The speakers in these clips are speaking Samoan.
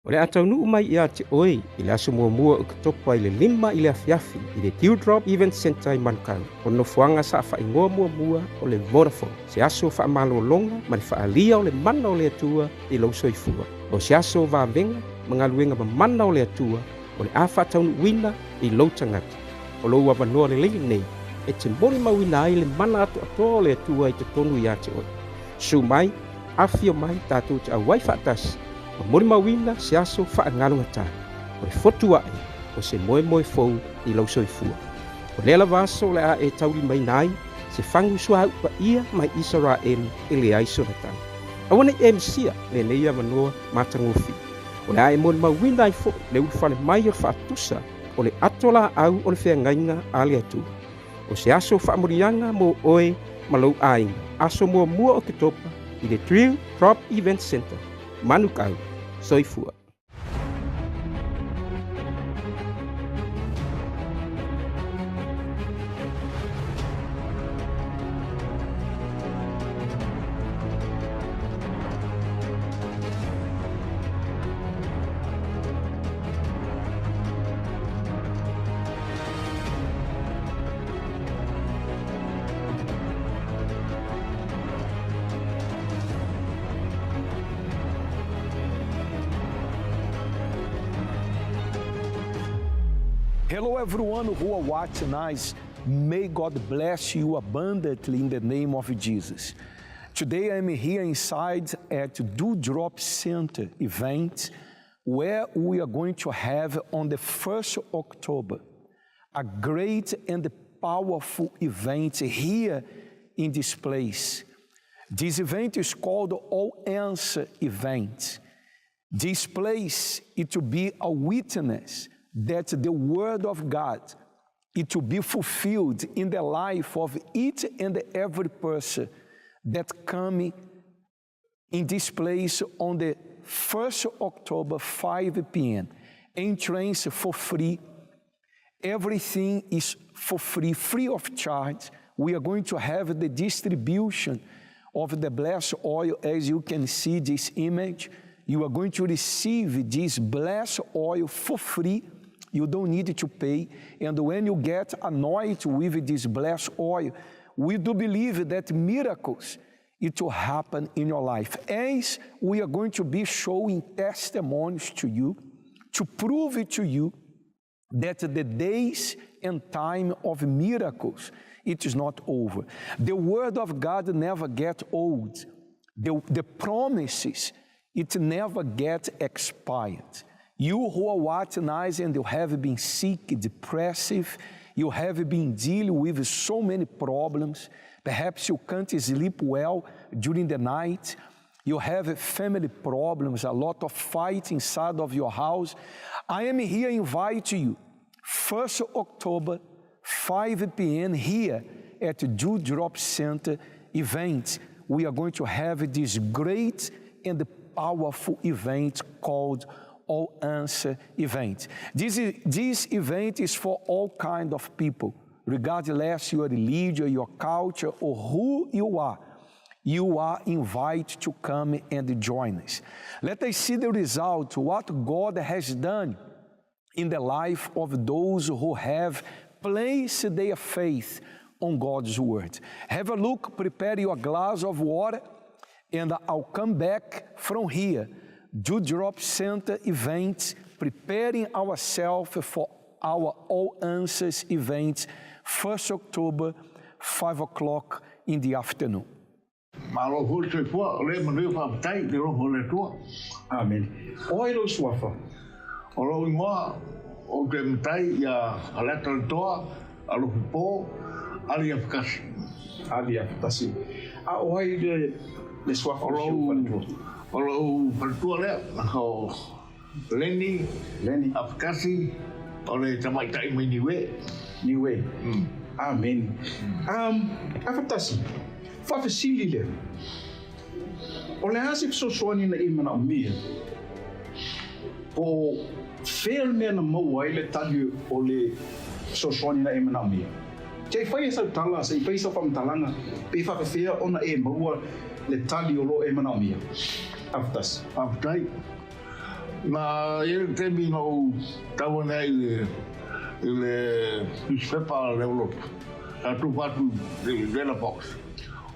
O le a taunuu mai ia te oe i le aso muamua o Oketopa i le 5 i le afiafi i le Dewdrop Event Centre i Manukau, o le nofoaga sa faaigoa muamua o le Vodafone, se aso faamalologa ma le faaalia o le mana o le Atua i lou soifua. O se aso vavega ma galuega mamana o le Atua o le a faataunuuina i lou tagata. O lou avanoa lelei lenei e te molimauina ai le mana atoatoa o le Atua i totonu ia te oe. Susu mai, afifio mai tatou te auai faatasi ma molimauina se aso faagalogata o le fotu ae o se moemoe fou i lou soifua. O lea lava aso o le a e taulimaina ai se fagu suauu paia mai Isaraelu e leai sona tau. Aua ne i e misia lenei avanoa matagofie. O le a e molimauina ai foi le ulufale mai o le faatusa o le ato laau o le feagaiga a le Atua. O se aso faamanuiaga mo oe ma lou aiga, aso muamua o Oketopa i le Drill Drop Event Centre, Manukau. Soifua. Hello everyone who are watching us. May God bless you abundantly in the name of Jesus. Today I'm here inside at Dewdrop Center event where we are going to have on the 1st October a great and powerful event here in this place. This event is called All Answer Event. This place it will be a witness that the word of God it will be fulfilled in the life of each and every person that come in this place on the 1st October, 5 p.m. Entrance for free. Everything is for free, free of charge. We are going to have the distribution of the blessed oil as you can see this image. You are going to receive this blessed oil for free. You don't need to pay. And when you get anointed with this blessed oil, we do believe that miracles it will happen in your life. As we are going to be showing testimonies to you, to prove it to you that the days and time of miracles, it is not over. The word of God never gets old. The promises, it never gets expired. You who are watching us and you have been sick, depressive, you have been dealing with so many problems, perhaps you can't sleep well during the night, you have family problems, a lot of fight inside of your house. I am here invite you, 1st October, 5 p.m. here at Dewdrop Center event. We are going to have this great and powerful event called All Answer Event. This event is for all kind of people, regardless your religion, your culture, or who you are. You are invited to come and join us. Let us see the result, what God has done in the life of those who have placed their faith on God's word. Have a look, prepare your glass of water, and I'll come back from here. Dewdrop Center event, preparing ourselves for our All Answers event, 1st October, 5 o'clock in the afternoon. Malo foi le soifua, o lea e manuia faafetai i le alofa o le Atua. Amene. O ai lou suafa? O lou igoa, ou te matai ia Aleta le Toa, Alofi Po, Ali Afakasi. Ali Afakasi. A o ai le suafa o si ou faletua? O lou faletua lea, o Lenny, Lenny. Afakasi, o le tamaitai mai Niue. Niue. Amene. Afatasi, faafesili lea. O le a se fesoasoani na e manaomia? Po o fea le mea na maua ai le tali o le fesoasoani na e manaomia? Se i fai e sau tala, se i fai sau faamatalaga, pe faafefea ona e maua le tali o lo e manaomia. Afatasi. Faafetai. Na i le taimi na ou tau ane ai i le newspaper a le Aulotu, sa tufa atu i le letterbox.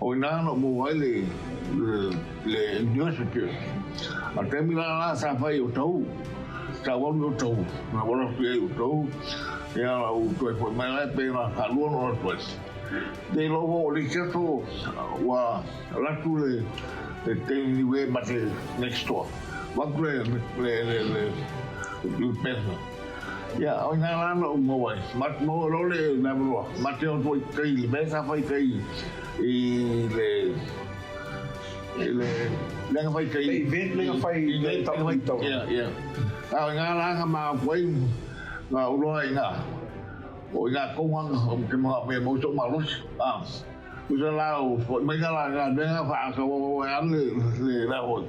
O i ina na ou maua ai le University. A le taimi la la sa fai o Tahu, sa ou alu i Otahuhu, na ou alu atu i ai i Otahuhu, ia na ou toe foi mai la e pei ona faalua ona ou alu atu ai. Te iloa ua oo i le isi aso ua alu atu le teine niue ma te next door. Avatu le le le le le pesa. Ia, o ina la na ou maua ai. Maua loa le le avanoa. Ma te o atu ai kai le mea sa fai kai i le i le le nga fai kai. Le event le nga fai i le tau fai tau. Ia, ia. A o ina la nga ma ai nga uloa i nga. O ina konga o te mga mea mau so malosi. Ah. Usa la o foi mai la ga venga fa ka o e ale le la o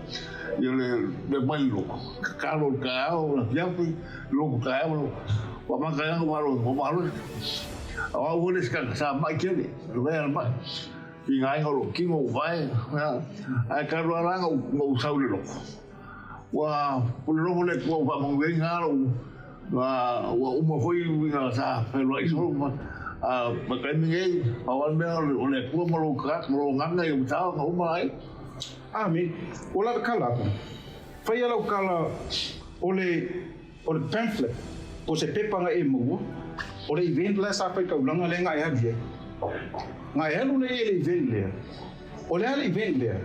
yo le le mai lo ka lo ka o la fiafi lo ka o wa ma ka wa lo o ma lo o o le ska sa mai ke le lo ya mai i ngai o lo kingo vai ai ka lo la o o sa le lo wa lo le ko va mo venga lo wa wa uma foi na sa pelo i so ma ma kai mingi awan mea o le kua ma lo ka ma lo nganga i utao nga uma ai. Amen. O la kala ko. Fai ala kala o le pamphlet o se pepa nga e maua o le event la sa fai kaulanga le nga e alu ai. Nga e alu le e le event lea. O le ale event lea.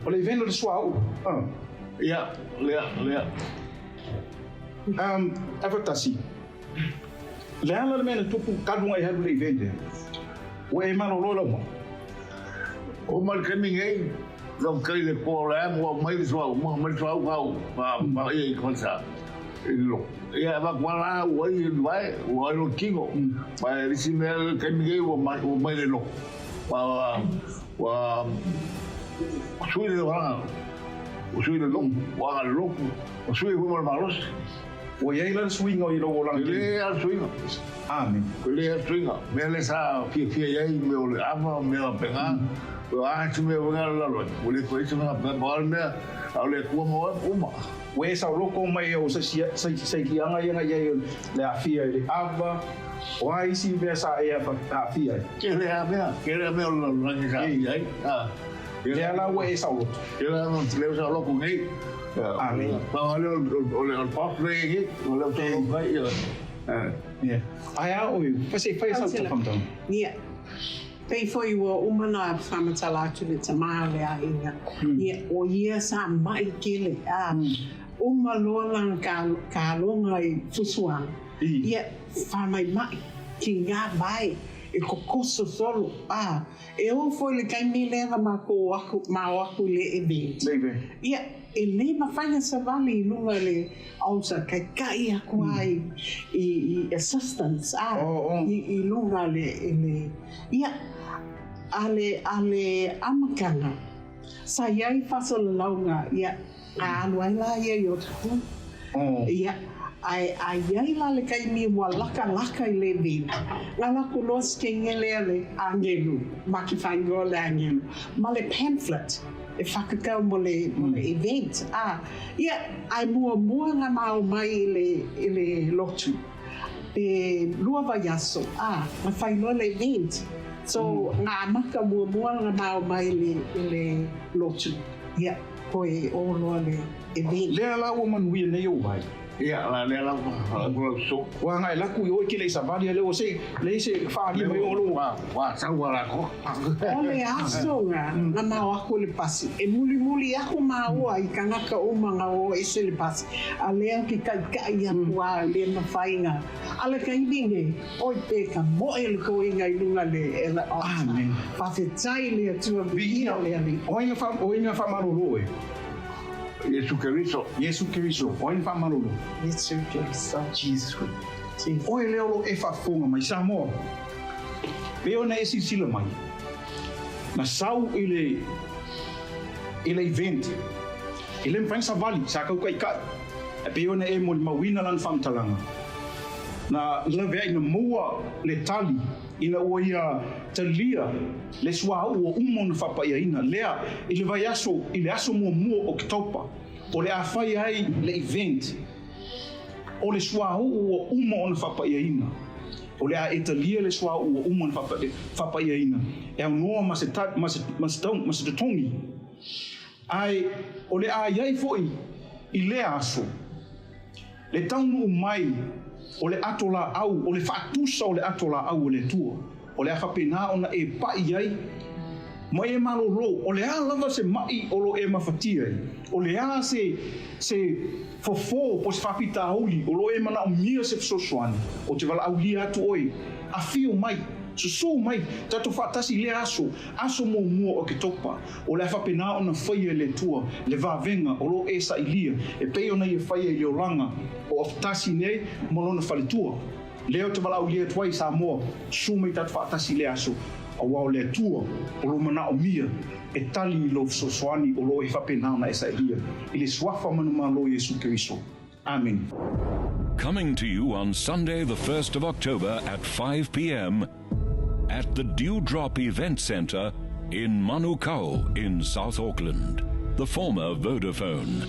O le event o le suau. Ia, lea, lea. Afatasi. Le ala le mea na tupu kalunga i halu le event lea. Ua e malolo lau ma. O mai le taimi nei, lau kai le koa o le amu au mai le suau, mai le suau kau, ma ia i ka falesa. I lo. Ia, ma kua la ua i vai, ua ai lo kingo. Ma e lisi mea le taimi nei ua mai le loko. Ma ua sui le wanga, ua sui le loko, ua anga le loko, ua sui hui ma le malosi. Ua iai la le suiga o i lou olaga. E le a le suiga. Amen. E le a le suiga. Mea le sa fiafia i ai, mea o le ava, mea o penga. Ua a si mea wenga le lalo ai. Ua le koe se mea penga, pa o le mea, a o le kua ma oe, uma. Ua e saoloko mai o se lianga ia ngai ai le afia i le ava, o ai isi mea sa e afia ai. Ke le a mea, ke le a mea o le lalo sa afia ai. Le ala ua e saoloto. Ke le a mea o saoloko nei. Amen. Pa o le pop le e, o le saoloko ai. Ia. Ai a oi, pa se fai sa te whamtanga. Ia. Pei foi ua umana whamatala atu le tamā le a inga. Ia, o ia sa mai kele. Uma loa lana ka longa i fusuanga. Ia, whamai mai ki ngā vai e kokoso solo. E o foi le kaimi lea ma ko aku, ma o aku le event. Ia, e le mawhainga sa vali i lunga le ausa kai kai aku ai i assistance i lunga le ia ale amakanga sa iai whasalalaunga ia a alu ai la ia i o tahu ia ai iai la le kaimi ua laka laka i le vina ngā lako loa skengele le angelu ma ki whaingoa le angelu ma le pamphlet e whakakau mo le event. Ia, ai mua mua ngā mao mai i le lotu. Pe lua vai aso, ngā whailoa le event. So, ngā maka mua mua ngā mao mai i le lotu. Ia, koe o loa le event. Lea la ua manuia nei o vai. Ia, la lea la ua so. Wa ngai laku i oi ke le savali le o se le se whaali mai o lo. Wa sau wa ko. O le aso nga nga mao aku le pasi. E muli muli aku maua i kangaka uma nga o ese le pasi. A lea ki kai kai aku a le mawhainga. A le kaiminge, oi te ka moe le koinga i lunga le e la ota. Amen. Whawhetai le atua viia le ali. O inga whamaroro e. Yesu Kristo. Yesu Kristo. O inga whamaroro. Yesu Kristo. Jesus Christ. Oe leo lo e whaafonga mai Samoa. Peo na e sisila mai. Na sau i le event. I le mwhainga savali, sa kau kai kai. E peo na e mo le mawina lan whamtalanga. Na lawe ai na mua le tali ina ua ia talia le sua ua umo na whapaia ina. Lea i le vai aso, i le aso mua mua o Oketopa. O le a fai ai le event, o le suauu ua uma ona faapaiaina. O le a e talia le suauu ua uma ona faapaiaina e aunoa ma se ma se ma se ma se totogi. Ae o le a i ai foi i lea aso le taunuu mai o le ato laau, o le faatusa o le ato laau o le Atua. O le a faapena ona e pai ai ma e malolo, o le a lava se mai o lo e mafatia ai, o le a se se fofo po o se faafitauli o lo e manaomia se fesoasoani, ou te valaaulia atu oe, afio mai, susū mai, tatou faatasi i lea aso, aso muamua o Oketopa, o le a faapena ona faia e le Atua le vavega o lo e sailia e pei ona ia faia i le olaga o Afutasi nei ma lona faletua. Lea ou te valaaulia atu ai i Samoa, susū mai tatou faatasi i lea aso, auā o le Atua o lo manaomia e tali i lou fesoasoani o lo o e faapena ona e sailia i le Suafa manumalo o Iesu Keriso. Amene. Coming to you on Sunday, the 1st of October at 5 p.m. at the Dewdrop Event Centre in Manukau in South Auckland, the former Vodafone.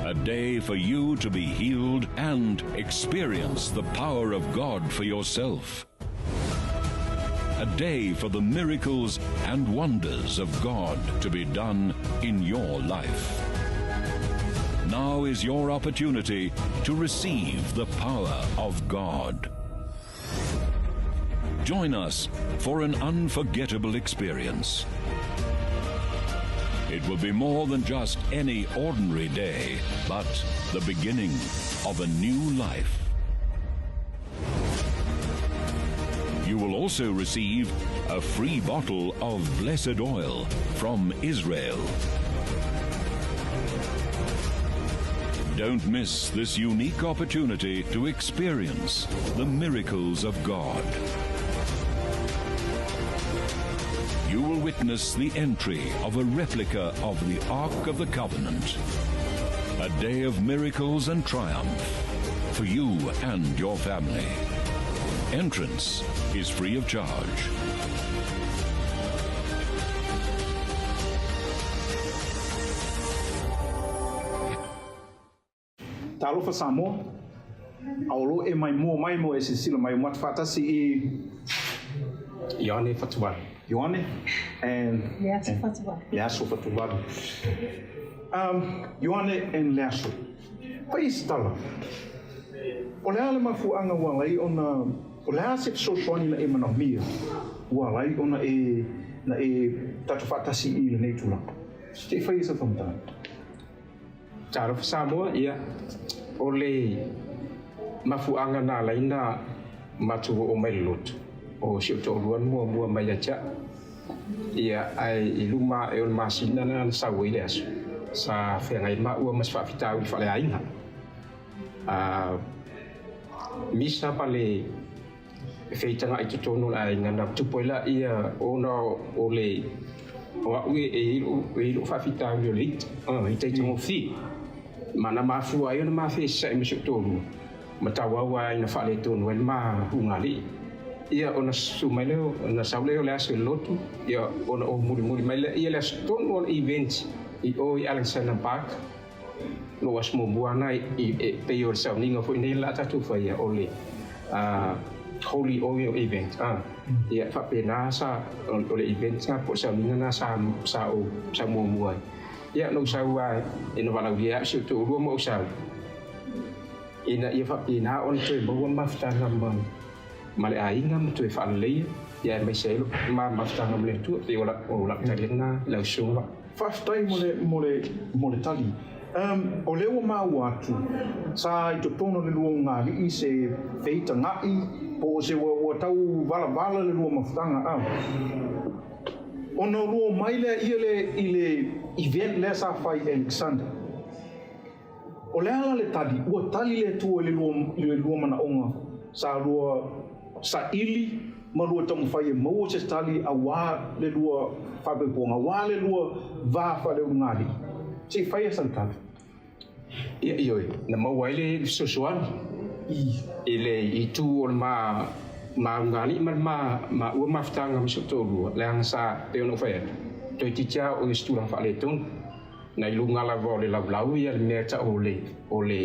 A day for you to be healed and experience the power of God for yourself. A day for the miracles and wonders of God to be done in your life. Now is your opportunity to receive the power of God. Join us for an unforgettable experience. It will be more than just any ordinary day, but the beginning of a new life. You will also receive a free bottle of blessed oil from Israel. Don't miss this unique opportunity to experience the miracles of God. You will witness the entry of a replica of the Ark of the Covenant. A day of miracles and triumph for you and your family. Entrance is free of charge. Talofa Samoa, a o lo e mai mua mai mo e silasila mai o matou faatasi i Ioane Fatuvalu. Ioane and Leaso Fatuvalu. Leaso Fatuvalu. Ioane and Leaso. Fai i se tala. O le a le mafuaaga ua ala ai ona, o le a se fesoasoani na e manaomia ua ala ai ona e, na e tatou faatasi i lenei tulaga? Se i fai i se faamatalaga. Talofa Samoa, ia, o le mafuaaga na ala ai na matou oo mai le lotu, o si ou toalua na muamua mai ia te au. Ia, ae i luma ae o le masina lena na sau ai le aso, sa feagai maua ma se faafitauli faaleaiga. A misa ma le feitaga i totonu o le aiga na tupu ai laia ona o le o a'u e i ai lo'u faafitauli o le ita, ita i tagofie. Ma na mafua ai ona ma fesa'i ma si o'u toalua ma tauau ai na faaletonu ai le ma ugalii. Ia ona susu mai lea ona sau lea o le aso i le lotu, ia ona ou mulimuli mai lea ia le aso tonu o le event i o i Alexander Park. Lou aso muamua lena e pei o le sauniga foi nei la tatou faia o le Holy Oil event ia faapena sa o le event na po o le sauniga na sa sa ou sa muamua ai. Ia na ou sau lava ina valaaulia au si ou toalua ma ou sau ina ia faapena ona toe maua mafutaga ma ma le aiga ma toe faaleleia ia aemaise ai ma mafutaga ma le Atua. Pei o lau tali lena i lau susuga. Faafetai mo le, mo le, mo le tali. Um, o lea ua maua atu, sa i totonu o le lua ugali'i se feitaga'i, po o se ua, ua tau valavala le lua mafutaga, a. Ona lua omai lea ia le, i le event lea sa fai i Alexander. O le a la le tali? Ua tali le Atua i le lua, i le lua manaoga sa lua saili ma lua taumafai e maua se tali auā le lua faapoipoga, auā le lua va faaleulugalii. Se i fai a sana tali. Ia, ioe, na maua ai le fesoasoani i le itu o le ma ma ulugalii ma le ma maua mafutaga ma si ou toalua, leaga sa, pei ona ou fai atu, toeitiiti lava oo i se tulaga faaletonu. Na i luga lava o le laulau ia le mea tau o le o le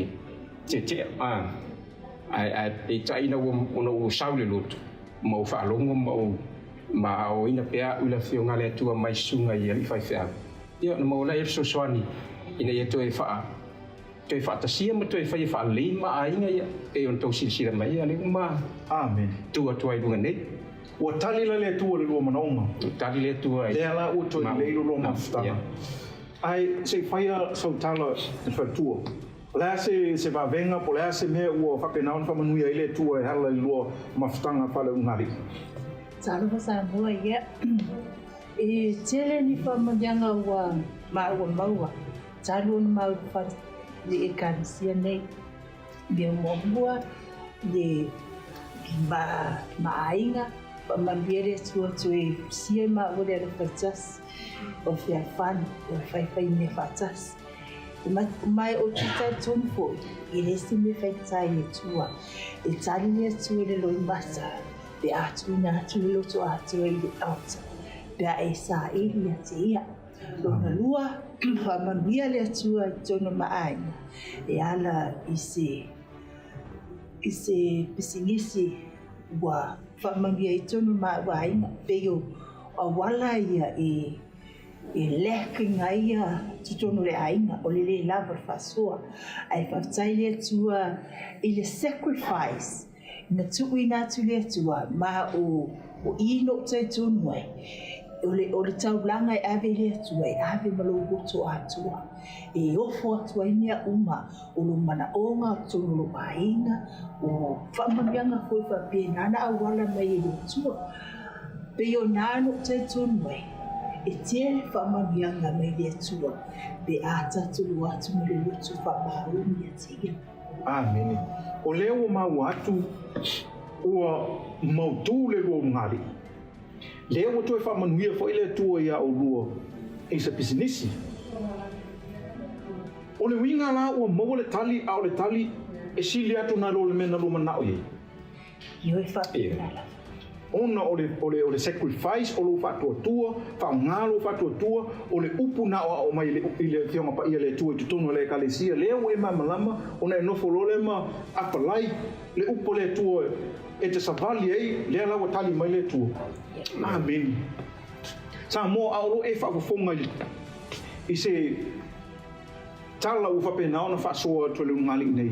tietie a ae ae peitai ina ua ona ua sau le lotu ma ou faalogo ma ou ma aoaoina pea au i le Afioga a le Atua mai susuga i alii faifeau, ia ona maua lea o le fesoasoani ina ia toe faa toe faatasia ma toe faia faalelei ma aiga ia pei ona tou silasila mai ia lea ua ma Amen. tu atu ai i luga nei. Ua tali la le Atua i le lua manaoga. Ua tali le Atua i Lea la ua toe ma lelei lo lua mafutaga. Ia. Ae se i faia sau tala le faletua. O le a se se vavega po o le a se mea ua faapena ona faamanuia ai le Atua e ala i le lua mafutaga faaleulugalii? Talofa Samoa, ia e tele ni faamanuiaga ua maua maua talu ona mau i le Ekalesia nei. Mea muamua le ma ma aiga faamanuia le Atua toe sia maua le alofa tasi o fealofani o le faifai mea faatasi. Mai ou te talitonu foi i le isi mea faigata i le Atua, e tali le Atua i le loimata pe a tuuina atu le loto atoa i le altar pe a e saili ia te ia. Lona lua, faamanuia le Atua i totonu o ma aiga e ala i se i se pisinisi ua faamanuia i totonu o ma aiga pei o auala ia e e lacking ai ia totonu o le aiga, o le le lava o le faasoa. Ae faafetai le Atua i le sacrifice na tuuina atu le Atua ma o o i no talitonu ai o le, o le taulaga e ave i le Atua, e ave ma lou loto atoa. E ofo atu ai mea uma o lou manaoga o totonu o lou aiga, o faamanuiaga foi faapena na auala mai e le Atua. Pei o nā no talitonu ai, e tele faamanuiaga mai le Atua pe a tatou atu ma le loto faamaoni ia te ia. Amene. O lea ua maua atu ua mautū le lua ulugalii. Lea ua toe faamanuia foi le Atua iā ʻolua i se pisinisi. O le uiga la ua maua le tali, a o le tali e sili atu nai lo le mea na lua manao i ai. Ioe faapena lava. Ona o le, o le, o le sacrifice o lou faatuatua, faaaoga lou faatuatua, o le upu na aoao mai i le, i le Afioga Paia le Atua i totonu o le Ekalesia, lea ua e malamalama, ona e nofo loa lea ma apalai le upu a le Atua e te savali ai, lea la ua tali mai le Atua. Amene. Samoa, a o lo e faafofoga i, i se tala ua faapena ona faasoa atu e le ulugalii nei,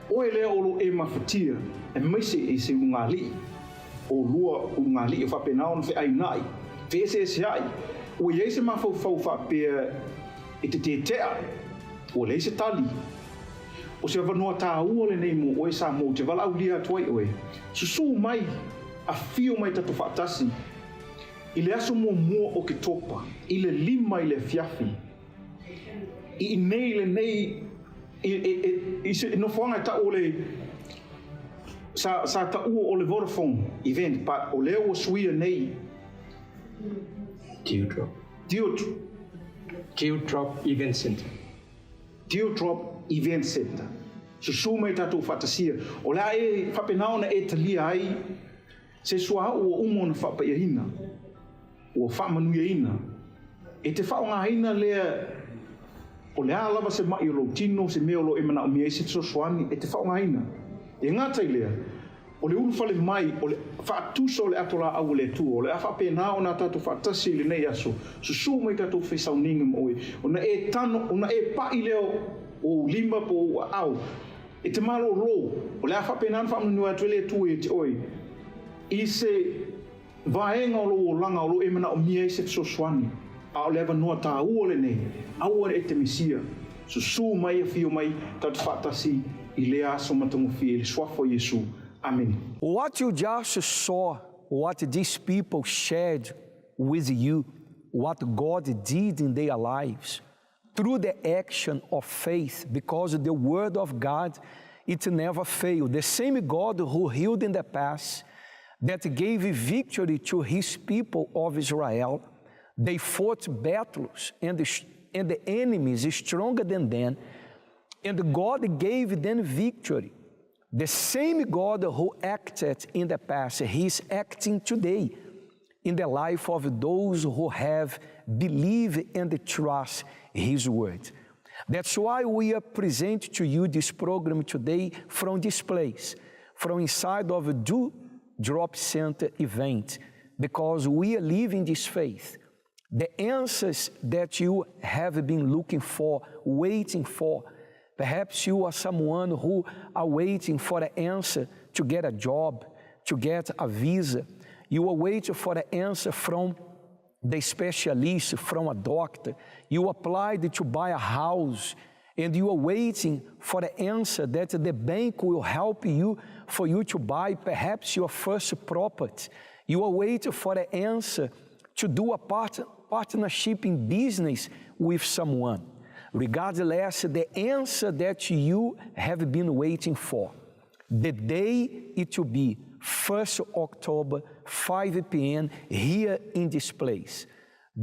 Oe lea o lo e mafatia, aemaise i se ulugalii, o lua ulugalii o faapena ona feainaai, feeseeseai, ua i ai se mafaufau faapea e te tetea, ua leai se tali. O se avanoa tāua lenei mo oe Samoa ou te valaaulia atu ai oe, susū mai, afio mai tatou faatasi i le aso muamua o Oketopa i le 5 i le afiafi, I inei lenei i se nofoaga e tau o le sa sa taua o le Vodafone event but o lea ua suia nei Dewdrop. Dewdrop. Dewdrop Event Centre. Dewdrop Event Centre. Susu mai tatou faatasia. O le a e faapena ona e talia ai se suauu ua uma ona faapaiaina. Ua faamanuiaina. E te faaaogaina lea o le a lava se maʻi o lou tino, se mea o lo o e manaomia ai se fesoasoani, e te faaaogaina. E gata i lea, o le ulufale mai, o le faatusa o le ato laau o le Atua, o le a faapena ona tatou faatasi i lenei aso, susū mai tatou faisauniga ma oe, ona e tano, ona e paʻi lea o ou lima po o ou aao, e te malōlō, o le a faapena ona faamanuia atu ai le Atua ia te oe i se Vaega o lou olaga o lo o e manaomia ai se fesoasoani, a o le avanoa tāua lenei, aua e te misia. Susū mai, afio mai, tatou faatasi i lea aso matagofie i le Suafa o Iesu. Amene. What you just saw, what these people shared with you, what God did in their lives, through the action of faith, because the word of God, it never failed. The same God who healed in the past, that gave victory to his people of Israel, they fought battles and the, and the enemies stronger than them, and God gave them victory. The same God who acted in the past, He is acting today in the life of those who have believe and trust His word. That's why we are present to you this program today from this place, from inside of Dewdrop Center event, because we are living this faith. The answers that you have been looking for, waiting for. Perhaps you are someone who are waiting for an answer to get a job, to get a visa. You are waiting for an answer from the specialist, from a doctor. You applied to buy a house and you are waiting for the answer that the bank will help you for you to buy perhaps your first property. You are waiting for the answer to do a partnership in business with someone. Regardless the answer that you have been waiting for, the day it will be 1st October, 5 p.m. here in this place.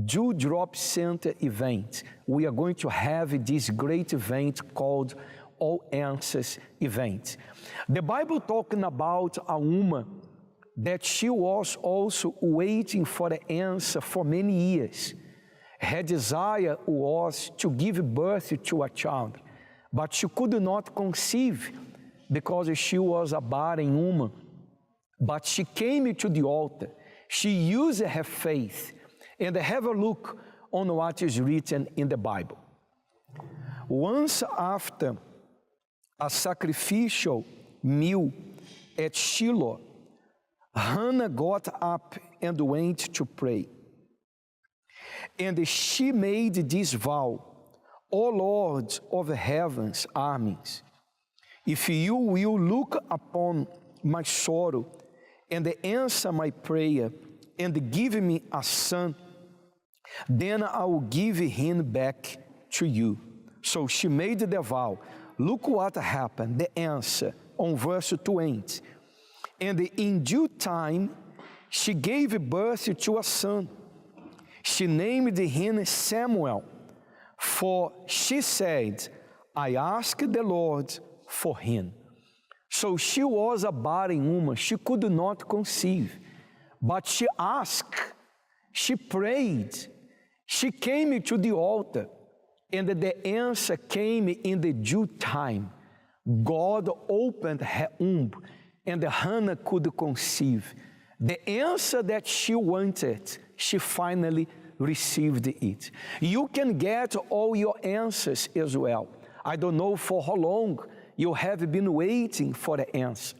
Dewdrop Center event. We are going to have this great event called All Answers Event. The Bible talking about a woman that she was also waiting for the answer for many years. Her desire was to give birth to a child, but she could not conceive because she was a barren woman. But she came to the altar. She used her faith and have a look on what is written in the Bible. Once after a sacrificial meal at Shiloh, Hannah got up and went to pray. And she made this vow, O Lord of heaven's armies, if you will look upon my sorrow and answer my prayer and give me a son, then I will give him back to you. So she made the vow. Look what happened, the answer on verse 20. And in due time, she gave birth to a son. She named him Samuel, for she said, I asked the Lord for him. So she was a barren woman. She could not conceive. But she asked, she prayed, she came to the altar, and the answer came in the due time. God opened her womb, and Hannah could conceive. The answer that she wanted, she finally received it. You can get all your answers as well. I don't know for how long you have been waiting for the answer.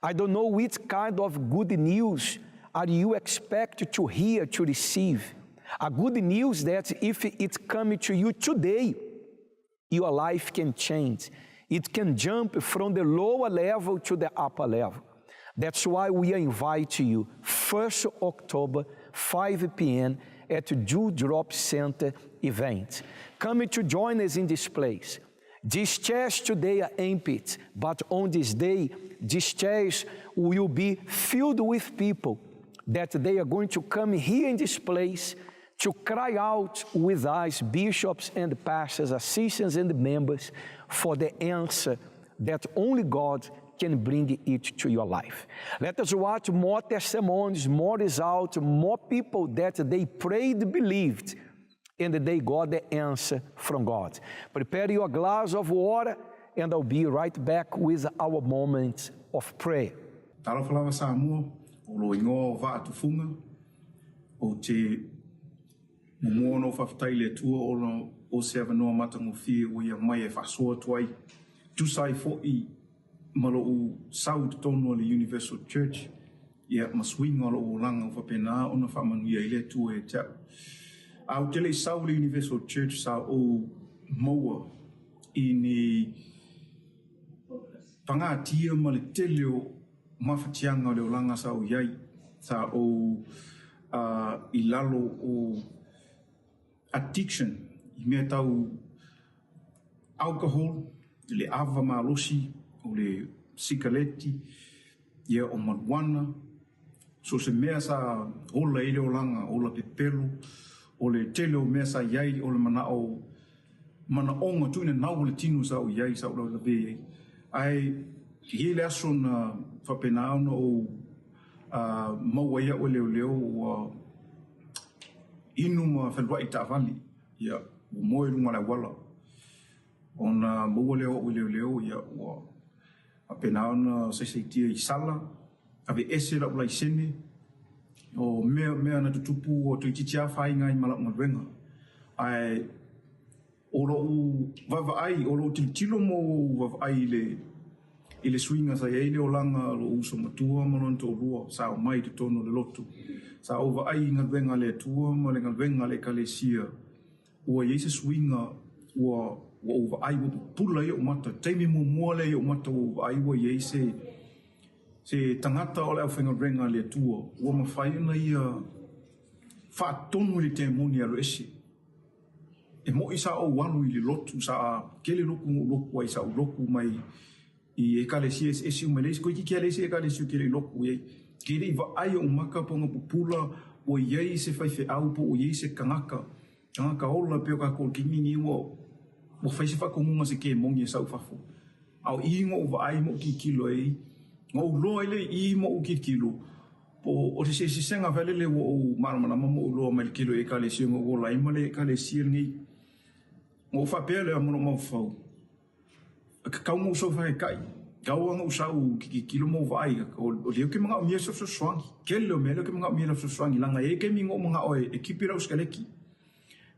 I don't know which kind of good news are you expect to hear, to receive. A good news that if it comes to you today, your life can change. It can jump from the lower level to the upper level. That's why we invite you, 1st October, 5 p.m. at Dewdrop Center event. Come to join us in this place. These chairs today are empty, but on this day, these chairs will be filled with people that they are going to come here in this place to cry out with us, bishops and pastors, assistants and members, for the answer that only God can bring it to your life. Let us watch more testimonies, more results, more people that they prayed, believed, and they got the answer from God. Prepare your glass of water, and I'll be right back with our moment of prayer. Talofa lava Samoa, o lou igoa o Vaatufuga, ou te muamua ona ou faafetai i le Atua ona o se avanoa matagofie ua ia mai e faasoa atu ai, tusa ai foi ma lou sau i totonu o le Universal Church, ia, ma suiga o lou olaga ua faapena ona faamanuia ai le Atua ia te au. A ou te le i sau i le Universal Church sa ou maua i ni pagatia ma le tele o mafatiaga o le olaga sa ou i ai, sa ou i lalo o addiction i mea tau alcohol, le ava malosi, o le sikaleti, ia o marijuana, so se mea sa ola ai le olaga, ola pepelo, o le tele o mea sa i ai o le manao manaoga tuuina nau o le tino sa ou i ai, sa ou lavelavē ai. Ae i ai le aso na faapena ona ou maua ai au e leoleo ua inu ma feluai i taavale, ia, ua moe i luga o le auala. Ona maua lea o au e leoleo, ia, ua faapena ona saisaitia i sala, aveese lau laisene, o mea, mea na tutupu ua toeitiiti lava afaina ai ma lau galuega. Ae o lou vaavaai, o lou tilotilo ma ou vaavaai i le i le suiga sa i ai le olaga o lou uso matua ma lona toalua sa omai i totonu o le lotu. Sa ou vaai i galuega a le Atua ma le galuega a le Ekalesia, ua i ai se suiga ua ua ou vaai ua pupula ai ou mata. Taimi muamua lea i ou mata ua ou vaai ua i ai se se tagata o le aufaigaluega a le Atua ua mafai ona ia faatonu i le temoni e alu ese. E moʻi sa ou alu i le lotu, sa tele lotu na ou lotu ai, sa ou lotu mai i ekalesia eseese uma, e leai, toeitiiti lava leai se ekalesia ou te le i lotu i ai. Ke le i vaai ou maka po o pupula ua i ai se faifeau po ua i ai se tagata, tagata ola pei o tatou i le taimi lenei ua ua fai se faatonuga se kemoni e sau i fafo. A o i na ou vaai ma ou tilotilo ai, na ou iloa ai lea i i ma ou tilotilo, Po o se eseesega foi lele ua ou malamalama ma ou iloa mai le tele o Ekalesia na ou ola ai ma le Ekalesia lenei. Na ou faapea lea ma lou mafaufau, e tatau ona ou sau e faataitai, tatau lava ona ou sau ou te tilotilo ma ou vaai, o lea ou te manaomia se fesoasoani. Tele o mea lea ou te manaomia lau fesoasoani, leaga e i ai taimi na ou manao e kipi lau sikaleti.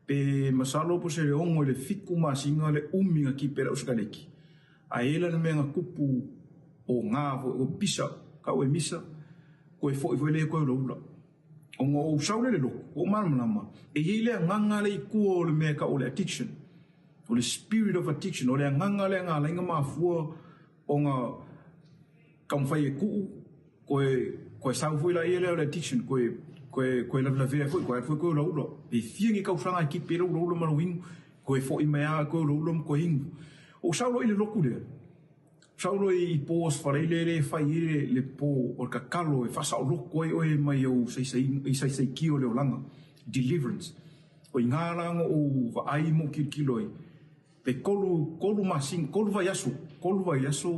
Pe masalo po o se 6 i le 7 masina le umi na kipi ai lau sikaleti. Ae i ai la le mea na tupu o ga foi, o pisa, tau e misa, toe foi foi lea toe ulaula. Ona ou sau lea i le lotu, ua ou malamalama, e i ai le agaga lea i tua o le mea e tau o le addiction, o le spirit of addiction, o le agaga lea na ala ai ona mafua ona taumafai e tuu, toe, toe sau foi laia lea o le addiction, toe, toe, toe lavelavea foi, toe alu foi toe ulaula. Pe fia ni tausaga e kipi ai le ulaula ma lou inu, toe foi mai lava toe ulaula ma toe inu. Ou sau loa i le lotu lea, sau loa i po o Faleile lea e fai ai le, le po o le tatalo e faasaoloto ai oe mai ou saisaitia o le olaga, deliverance. O i ina la na ou vaai ma ou tilotilo ai, pe tolu, tolu masina, tolu vaiaso, tolu vaiaso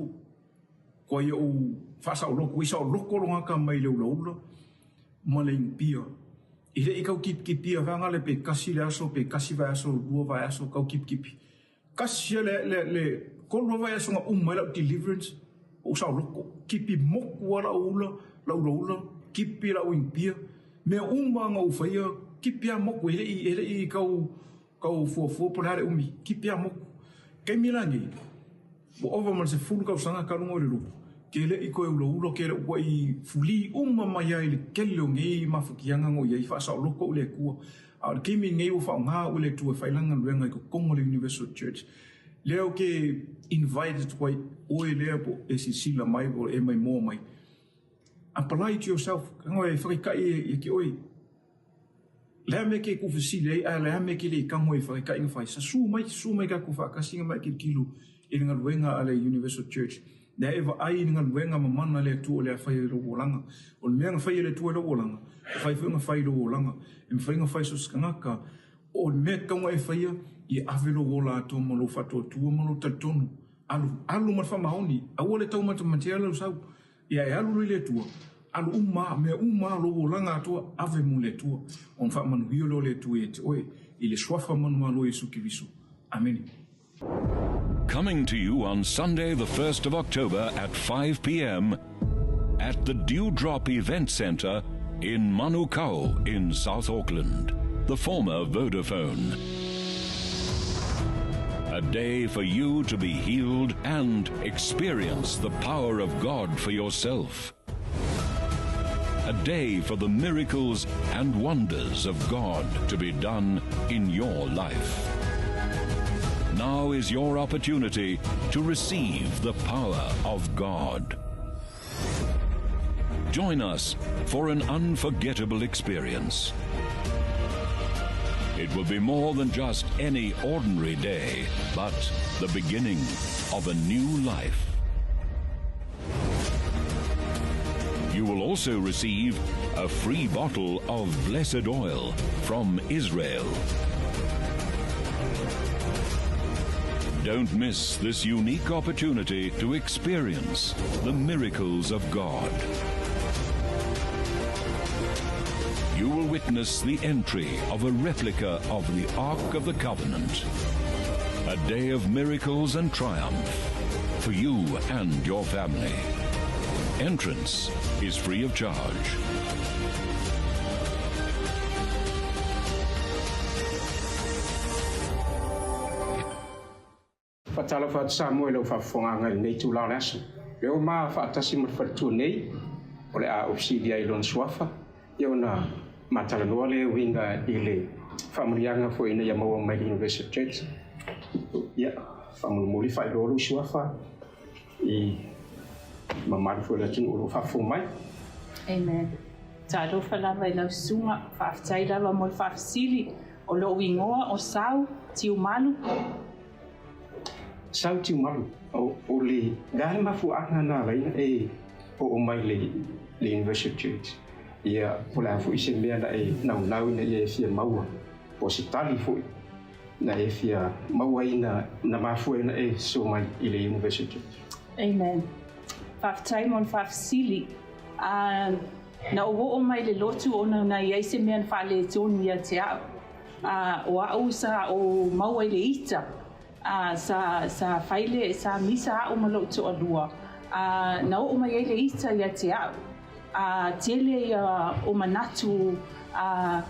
koe ou faasaoloto, i saoloto lou tagata mai le ulaula ma le inupia. E le i tau kipikipia vaega pe tasi le aso, pe tasi vaiaso, lua vaiaso, tau kipikipi. Tasi le, le, le tolu vaiaso na uma ai lau deliverance, ou saoloto. Kipi moku lava lau ula, lau ulaula, kipi lau inupia. Mea uma na ou faia, kipi lava moku, e le i, e le i tau tau fuafua po o le a le umi, kipi lava moku. Taimi la nei, ua ova ma le 10 tausaga talu ona i le lotu, ke le i toe ulaula, ke le ua i fulī uma mai ai i le tele o nei mafatiaga na o i ai, faasaoloto au i le Atua. A o le taimi lenei ua faaaoga au e le Atua e fai lana galuega i totonu o le Universal Church. Lea ou te invite atu ai oe lea po o e silasila mai po o e maimoa mai, apply to yourself, tago e faataitai ia te oe. Le a mea ke tuufesili ai, ae o le a mea ke le tago ai e faataitai na fai? Susu mai, susu mai tatou faatasi na mai tilotilo i le galuega a le Universal Church. Lea e vaai i le galuega mamana a le Atua o le a fai ai lou olaga. O le mea na fai e le Atua i lou olaga, e mafai foi ona fai i lou olaga. E mafai ona fai so o se tagata. O le mea e tatau ona e faia, ia ave lou ola atoa ma lou faatuatua ma lou talitonu. Alu, alu ma le faamaoni. Aua le taumatamatea lau sau. Ia e alu loa i le Atua, alu uma lava, mea uma lava, lou olaga atoa, ave mo le Atua, ona faamanuia loa o le Atua ia te oe, i le suafa manumalo o Iesu Keriso. Amene. Coming to you on Sunday, the 1st of October at 5 p.m. at the Dewdrop Event Centre in Manukau in South Auckland, the former Vodafone. A day for you to be healed and experience the power of God for yourself. A day for the miracles and wonders of God to be done in your life. Now is your opportunity to receive the power of God. Join us for an unforgettable experience. It will be more than just any ordinary day, but the beginning of a new life. You will also receive a free bottle of blessed oil from Israel. Don't miss this unique opportunity to experience the miracles of God. You will witness the entry of a replica of the Ark of the Covenant. A day of miracles and triumph for you and your family. Entrance is free of charge. Faatalofa atu Samoa i lau faafofogaaga i lenei itula o le aso. Lea ua ma faatasi ma le faletua nei, o le a ofisili ai i lona suafa, ia ona matalanoa lea e uiga i le faamanuiaga foi ina ia maua mai le Universal Church. Ia, faamolemole faailoa lou suafa i mamalu foi o le atunuu o lo o faafofoga mai. Amen. Talofa lava i lau susuga, faafetai lava mo le faafesili. O lou igoa o Sau Tiumalu. Sau Tiumalu, o le a le mafuaaga na ala ai ona e oo mai i le Universal Church? Ia, po o le a foi se mea na e naunau ina ia e fia maua, po o se tali foi na e fia maua ai na mafua ai ona e sosoo mai i le Universal Church? Amen. Faafetai mo le faafesili. Na ou oo mai i le lotu ona na i ai se mea na faaletonu ia te au. A, o au sa ou maua i le ita, a, sa, sa fai le, sa misa au ma lou toalua, a, na oo mai ai le ita ia te au. A, tele ia o manatu, a,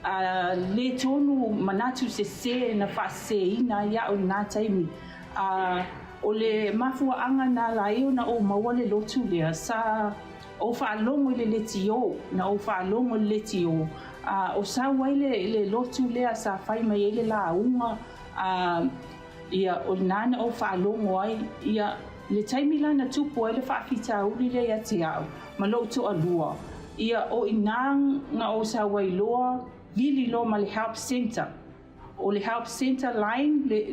a, le tonu manatu sesē na faasesēina ai au i lena taimi. A, o le mafuaaga na ala ai ona ou maua le lotu lea, sa ou faalogo i le letiō, na ou faalogo i le letiō, a, o sau ai le, le lotu lea sa fai mai ai le lauga, a, ia, o lena na ou faalogo ai, ia, le taimi la na tupu ai le faafitauli lea ia te au ma lou toalua, ia, o i inā na ou sau ai loa, vili loa ma le help centre. O le help centre line le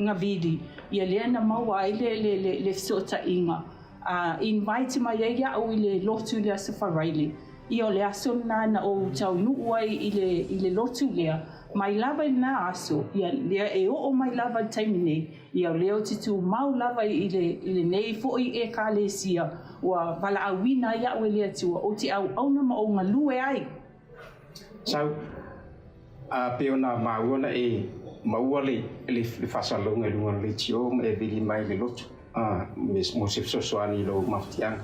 nga vili, ia lea na maua ai le le le le fesootaiga. A invite mai ai iaʻu i le lotu i le Aso Faraile. Ia o le aso lena na ou taunuu ai i le i le lotu lea, mai lava i lena aso, ia lea e oo mai lava i le taimi nei, ia o lea ou te tumau lava i le i lenei foi Ekalesia ua valaauina ai aʻu e le Atua, ou te auauna ma ou galue ai. Sau, a pei ona maua na e maua le le faasalalauga i luga o le leitio ma e vili mai i le lotu a mo se fesoasoani i lou mafatiaga.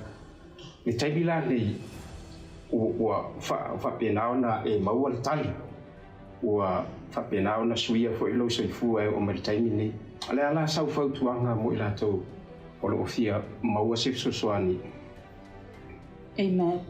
Le taimi la lenei ua faapena ona e maua le tali, ua faapena ona suia foi lou soifua e oo mai i le taimi lenei. O le a la sau fautuaga mo i latou o lo o fia maua se fesoasoani? Amen.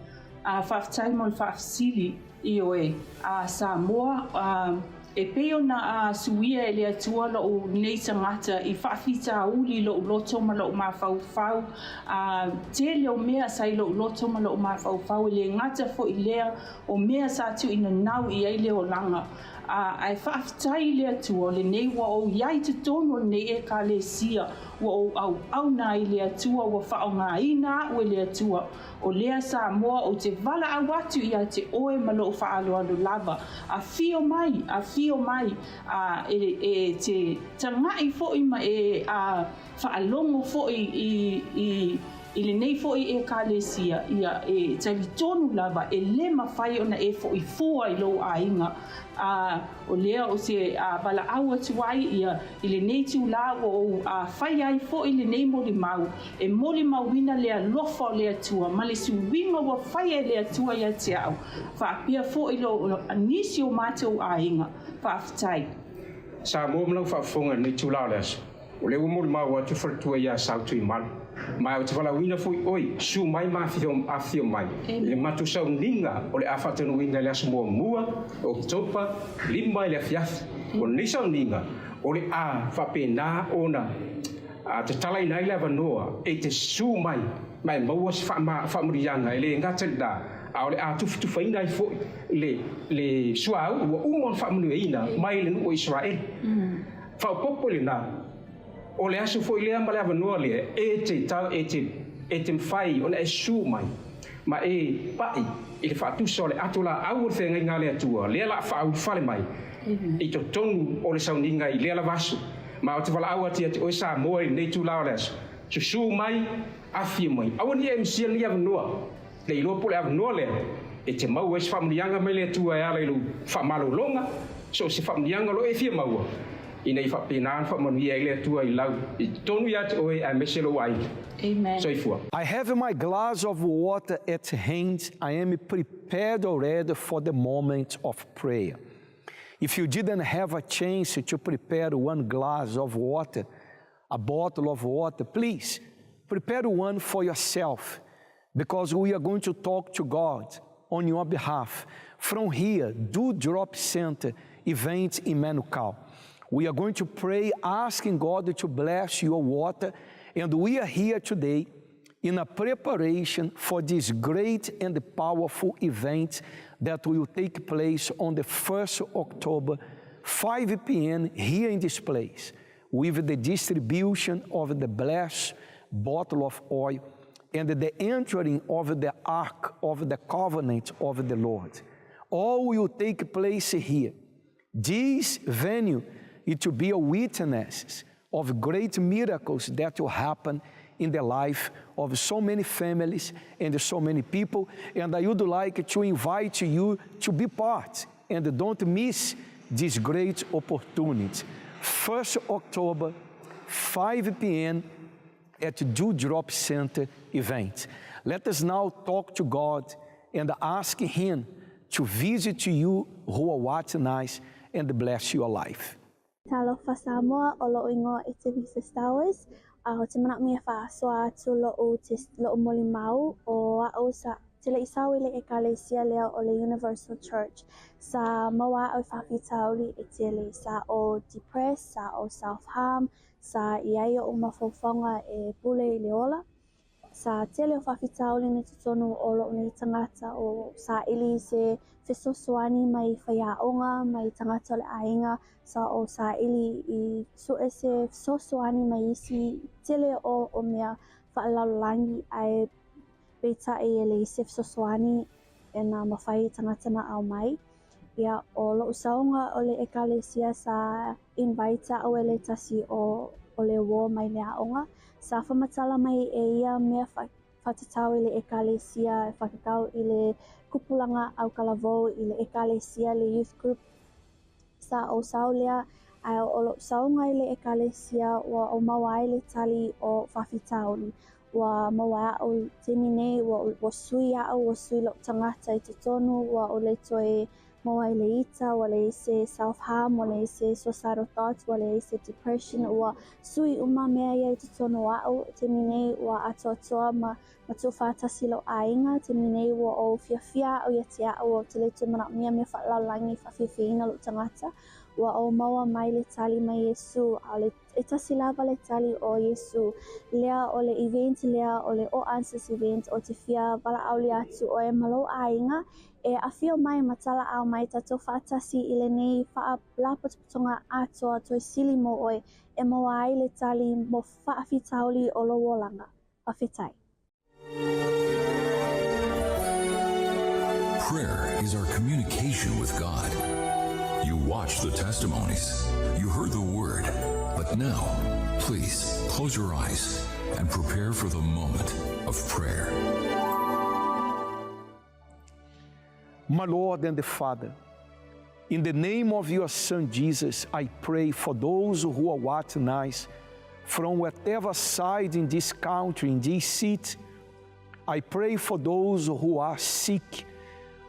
A faafetai mo le faafesili, ioe. A Samoa, a, e pei ona a suia e le Atua loʻu nei tagata i faafitauli i loʻu loto ma loʻu mafaufau, a tele o mea sa i loʻu loto ma loʻu mafaufau e le gata foi lea o mea sa tuuinanau i ai le olaga. A, ae faafetai i le Atua o lenei ua ou i ai i totonu o lenei Ekalesia, ua ou auauna ai i le Atua, ua faaaogaina aʻu e le Atua. O lea Samoa ou te valaau atu ia te oe ma lou faaaloalo lava. Afio mai, afio mai, a e, e te tagaʻi foi ma e a faalogo foi i, i, i lenei foi Ekalesia, ia e talitonu lava e le mafai ona e foʻi fua i lou aiga. A o lea ou te a valaau atu ai ia i lenei itulā ua ou a fai ai foi lenei molimau, e molimauina le alofa o le Atua ma le suiga ua faia e le Atua ia te au, faapea foi lo nisi o matou aiga. Faafetai. Samoa ma lau faafofoga i lenei itulā o le aso. O lea ua molimau atu le faletua ia Sau Tuimalu, ma ou te valaauina foi oe, susu mai ma afifio mai i le matou sauniga o le a faataunuuina i le aso muamua o Oketopa 5 i le afiafi. O lenei sauniga o le a faapena ona tatalaina ai le avanoa e te susu mai ma e maua se faamanuiaga e le gata i lena, a o le a tufatufaina ai foi le suauu ua uma ona faamanuiaina mai le nuu o Isaraelu. Faaopoopo i lena, o le aso foi lea ma le avanoa lea e te tau, e te, e te mafai ona e susu mai ma e paʻi i le faatusa o le ato laau o le feagaiga a le Atua, lea la a faaulufale mai i totonu o le sauniga i lea lava aso. Ma ou te valaau atu ia te oe Samoa i lenei itula o le aso, susu mai, afifio mai. Aua ne i e misia lenei avanoa, le iloa po o le avanoa lea. E te maua ai se faamanuiaga mai le Atua e ala i lou faamalologa, so o se faamanuiaga o lo o e fia maua, ina ia faapena ona faamanuia ai le Atua i lau i totonu ia te oe aemaise lou aiga. Amen. Soifua. I have my glass of water at hand. I am prepared already for the moment of prayer. If you didn't have a chance to prepare one glass of water, a bottle of water, please prepare one for yourself because we are going to talk to God on your behalf. From here, Dewdrop Center event in Manukau. We are going to pray asking God to bless your water, and we are here today in a preparation for this great and powerful event that will take place on the 1st October, 5 p.m. here in this place, with the distribution of the blessed bottle of oil and the entering of the ark of the covenant of the Lord. All will take place here. This venue is to be a witness of great miracles that will happen in the life of so many families and so many people. And I would like to invite you to be part and don't miss this great opportunity. 1st October, 5 p.m. at Dewdrop Center event. Let us now talk to God and ask Him to visit you who are watching us and bless your life. Talofa Samoa, o lo'u igoa e Tevisa Stowers, a o te manaʻomia e faasoa atu lo'u lo'u molimau o a'u sa te le'i sau i le ʻekalesia lea o le Universal Church. Sa maua a'u i faafitauli e tele, sa ou depressed, sa ou self-harm, sa i ai o'u mafaufauga e pule i le ola. Sa tele o faafitauli na i totonu o lo'u nei tagata o saʻili i se fesoasoani mai faiaoga mai tagata o le aiga sa ou saʻili i suʻe se fesoasoani mai isi tele o o mea faalelalolagi ae peitai e leai se fesoasoani e na mafai i tagata na aumai. Ia, o lo'u sauga o le ʻekalesia sa invite a'u e le tasi o o le uō mai le aoga. Sa faamatala mai e ia mea faatatau i le ʻekalesia e faatatau i le tupulaga autalavou i le ʻekalesia le youth group. Sa ou sau lea, ae o lo'u sauga i le ʻekalesia ua ou maua ai le tali o faafitauli. Ua maua e a'u i le taimi nei, ua ua sui a'u, ua sui lo'u tagata i totonu, ua ou le toe maua i le ita, ua leai se self harm, ua leai se suicidal thoughts, ua leai se depression, ua sui uma mea ia i totonu o a'u. I taimi nei ua atoatoa ma ma tuufaatasi lo'u aiga, taimi nei ua ou fiafia a'u ia te a'u, ou te le toe manaʻomia mea faalelalolagi e faafiafiaina lo'u tagata. Ua ou maua mai le tali mai Iesu, a o le E tasi lava le tali o Iesu lea o le event lea o le All Answers event o te fia valaaulia atu oe ma lou aiga e afio mai ma talaau mai tatou faatasi i lenei faalapotopotoga atoa toe sili mo oe e maua ai le tali mo faafitauli o lou olaga. Faafetai. Prayer is our communication with God. You watched the testimonies, you heard the word, but now, please close your eyes and prepare for the moment of prayer. My Lord and the Father, in the name of your Son Jesus, I pray for those who are watching us from whatever side in this country, in this city. I pray for those who are sick,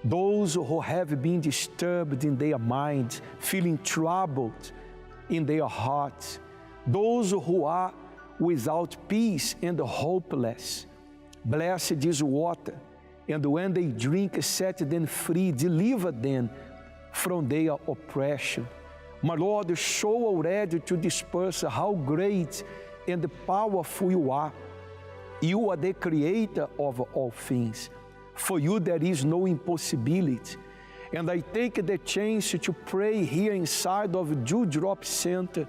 those who have been disturbed in their mind, feeling troubled in their hearts, those who are without peace and hopeless. Bless this water, and when they drink, set them free, deliver them from their oppression. My Lord, show already to this person how great and powerful you are. You are the creator of all things. For you there is no impossibility. And I take the chance to pray here inside of Dewdrop Center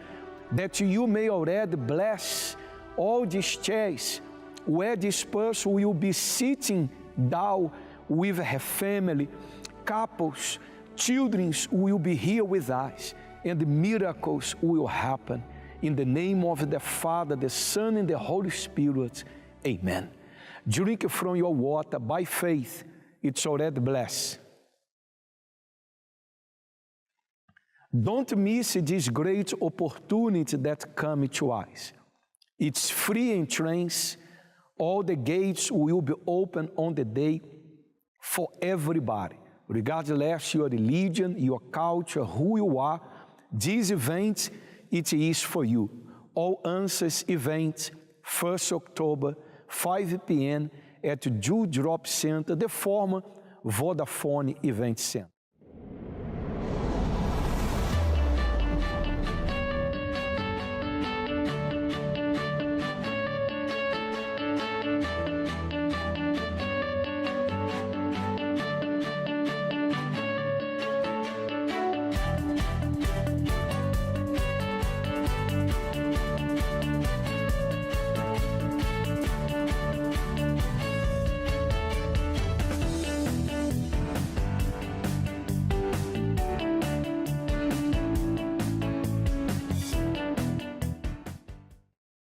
that you may already bless all these chairs where this person will be sitting down with her family, couples, children will be here with us, and miracles will happen. In the name of the Father, the Son, and the Holy Spirit. Amen. Drink from your water by faith. It's already blessed. Don't miss this great opportunity that comes to us. It's free entrance. All the gates will be open on the day for everybody, regardless your religion, your culture, who you are. This event, it is for you. All Answers event, 1st October, 5 p.m. at Dew Drop Center, the former Vodafone Event Center.